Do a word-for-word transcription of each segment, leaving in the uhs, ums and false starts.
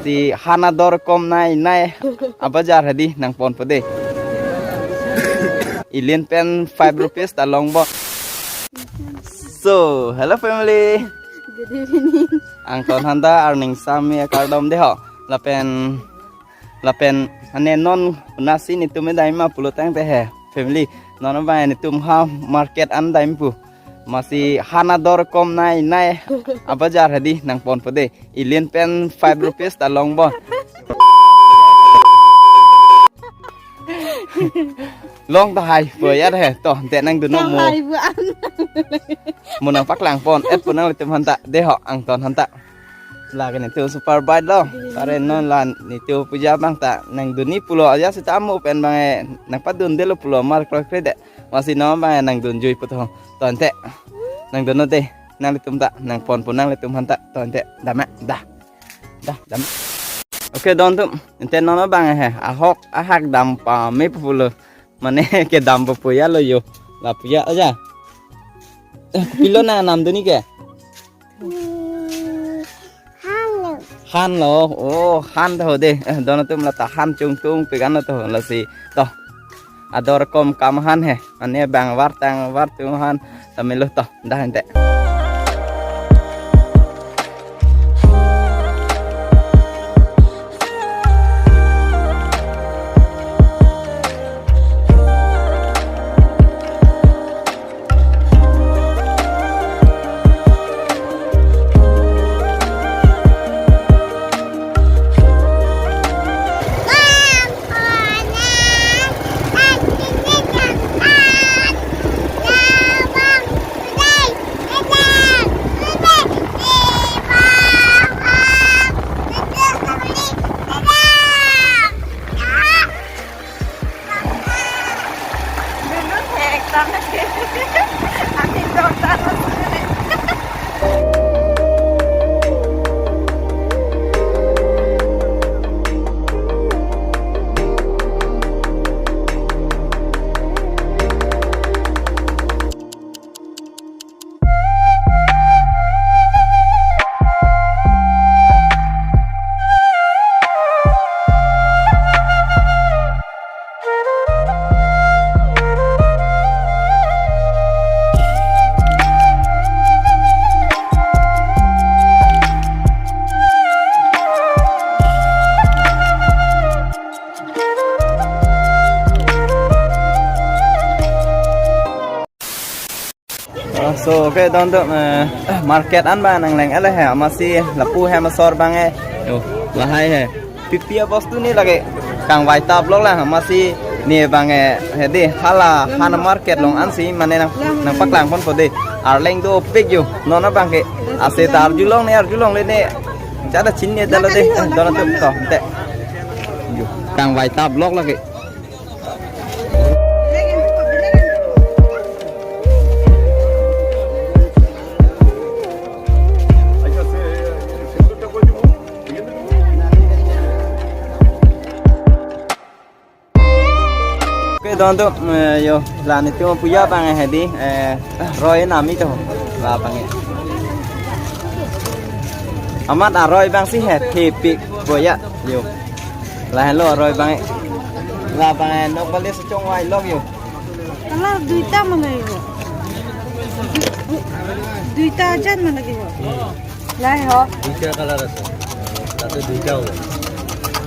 Si han ador kom nei nei abajar hedi nangponpo de. Ilian pen five rupees ta longpo. So, hello family. Good evening. Angton hanta arning sami akardom de ho. Lapen lapen ane non nasi netum dai ma pulo tangte he family. Non abang netum ha market an dai pu. Masi han ador kom nei nei abajar hedi nangponpo de. Ilian pen five rupees ta longpo. Long tahai po ya he to, ante nangdunnon mo. Tahai po an. Mo nangpaklangpon et po nanglitum hanta de ho angton hanta. Lake netum super bike lo. Tare non la netum puja abang ta nangdunji pulo aja sita mo pen abang e nangpadun delo pulo mar kroi kroi de. Masi non abang e nangdunjui po to. To ante nangdunnon de. Nanglitum ta nangponpo nanglitum hanta. To ante dam ma da. Da, dam. Oke, don atum. Ante non abang he. Ahok, ahak dam pame pulo. Mane kedam puya lo yo. La puya aja. Eh, kopilo nangnamdunji ke? Hmm, han lo. Han lo. Oh, han to de. Eh, don atum la ta han chungtung pegan to lasi. To. Ador kom kam han he. Mane bang vartang vartung han ta melo to. Dah ante. Oh, so, oke, don atum, eh, market an abang nangleng ele he, amatsi lapu hem asor abang e. Yo, lahai he. Pipi abostu ni lake kangvai ta block lang, amatsi ne abang e, hedi, hala, han market along ansi, mane nang, nangpaklangponpo de. Arleng dopik yo, non abang ke, ase ta arjulong ne, arjulongle ne. Jada chinine dalo de, eh, don atum to, ante. Yo, kangvai ta block lake. Oke, don atum, eh, yo, la netum puya abang hedi, eh, roi nami to, la abang e. Amat aroi abangsi he, thepik puya, yo. Lahenlo aroi abang e. La abang e, nok bali sechong wai lok yo. Color দুইটা মানে আহিব। দুইটা যেন মানে কি হয়? লাই হওক। দুইটা কালাৰ আছে। তাতে দুইটা হ'ব।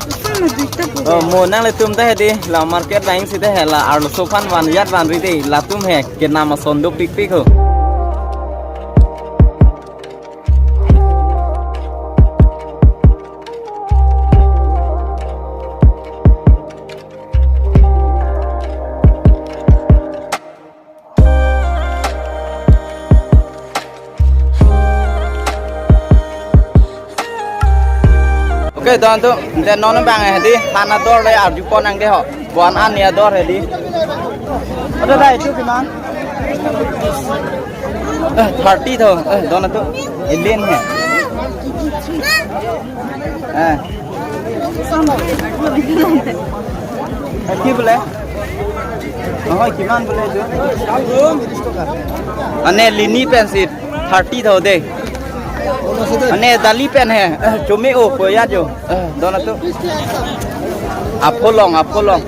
ওচৰত দুইটা পৰে। Oh, mo nanglitum ta hedi, la market line si ta he la, arloso aphan van yat van ri de, latum he, kenam ason dopikpik ho. Oke, don atum, ante non abang hedi, han ador le arjupon nang de ho. Bon an ne ador hedi. Ada dai itu gimana? Eh, thirty tho. Eh, don atum. Ilian he. Eh. Eh, কি বোলে? নহয়, কিমান বোলে এইটো? মানে Linyi pencil thirty tho de. Mane dali pen he, eh, chome-o koya jo. Eh, don atum. Apholong, apholong.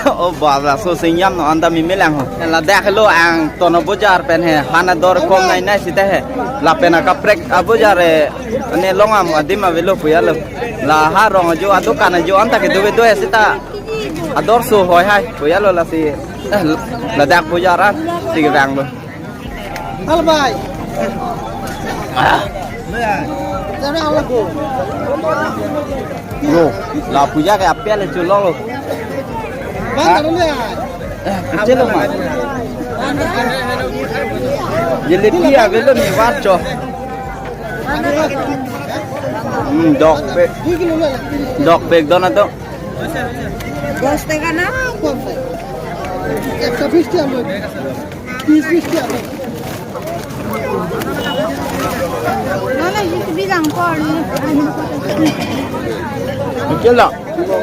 Oh, ba laso singjam non anta memelang ho. Ladak lo ang Tono Bojar pen he, han ador kom nai nai sita he. Lapen akaprek abojar he, ane longam adim avelo puya lo. La ha rong ajo adokan ajo anta kedo kedo he sita. Ador so hoi hai puya lo lasi, eh, ladak bojar an si kevang lo. Halo, bhai. Ah. Jana halo ko. Yo, la puja ke apel chulong lo. Bang, ha? Ano na? Eh, kecil lo, ma. Jelebi avelo ni, warcho. Hmm, dok pe. Dok pe don atum. Dos teka na? Ekta bish teka lo. Bish, bish teka lo. Nana, bilang por. Kecil lo.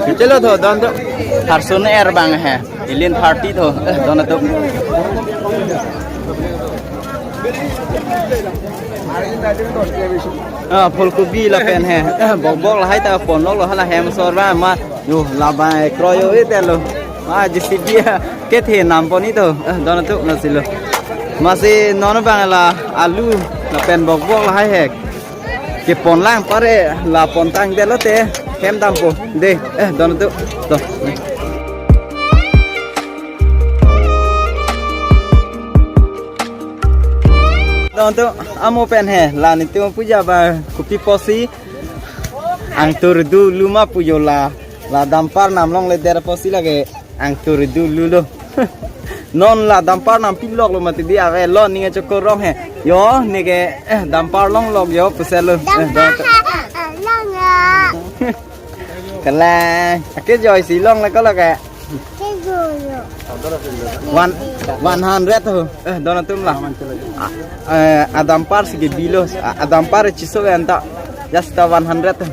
Kecil lo tho, don atum. Harsun er bang he. Ilin thirty tho. Eh, don atum. Ah, phulkobi lapen he. Eh, bokbok lahai ta pon lo, hala hem sor ba ma. Yo, labai kroyo ite lo. Ah, J C B kethe nam pon ito. Eh, don atum lasi lo. Masi non bang la alu lapen bokbok lahai he. Kepon lang pare la pontang det lote hem dampo. De, eh, don atum. To. Don atum, amo pen he, la netum puja ba kopi apotsi, angthur dulu ma pu jo la, la dampar nam longledet apotsi lake angthur dulu lo. Non la dampar nam pilok lo mati di ave lo, ning chokor rong he. Yo, neke, eh, dampar longlok yo pusi lo. Eh, dampar don atum. Ha, eh, long ya. Kalang, ake joy si longle ko lake. One, one hundred ho. Eh, don atum la. Ah, eh, adampar si kebi lo. Ah, adampar chiso anta. Just a one hundred ho.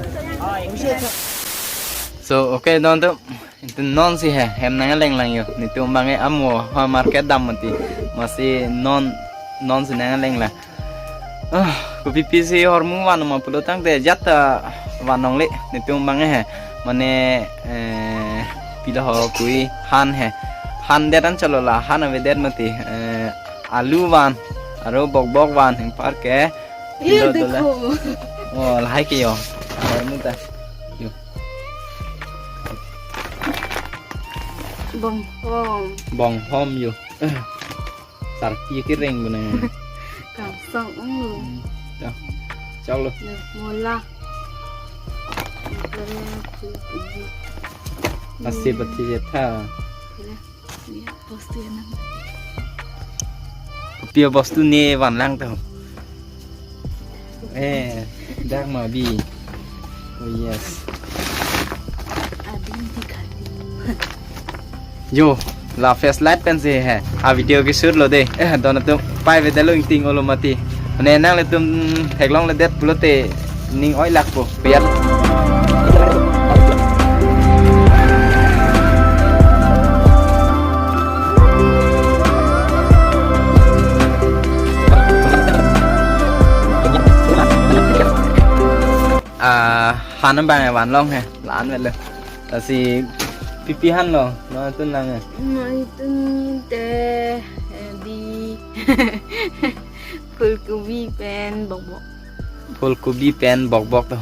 So, okay, don atum. Itum non si he, hem nang leng lang yo. Netum bang e amo ha market dam mati. Masi non, non si nang leng lang. Ah, kopi pisi hormu van ma pulo tangte jat ta van longle netum bang e he. Mane, eh, pila ho kui han he. Han det an chalo la, han avedet mati. Eh, alu van, aro bokbok van, hingpar ke. Ye, pilo dola. Dekho. Oh, lahai ke yo. Hormu ta. Yo. Bong hom. Bong hom yo. Sarpi kereng bunang. Kangsong ong lo. Hmm, dah. Chok lo. Lo, mola. Nasi pati jetha. Pila, pila, bostu ya nang. Kopi bostu ne van lang to. Eh, dak ma bi. Oh yes. Adim dikhati. Yo, la flashlight pen si he. A video ke shoot lo de. Eh, don atum pai ve dalo ingting olo mati. Ne nanglitum theklongledet pulote ning oi lakpo. Piyat. Ah, han bang van long he, la-an velo. Lasi pipi han lo, lo tun lang he. Mai tun te, eh, di. Phulkobi pen bokbok. Phulkobi pen bokbok to.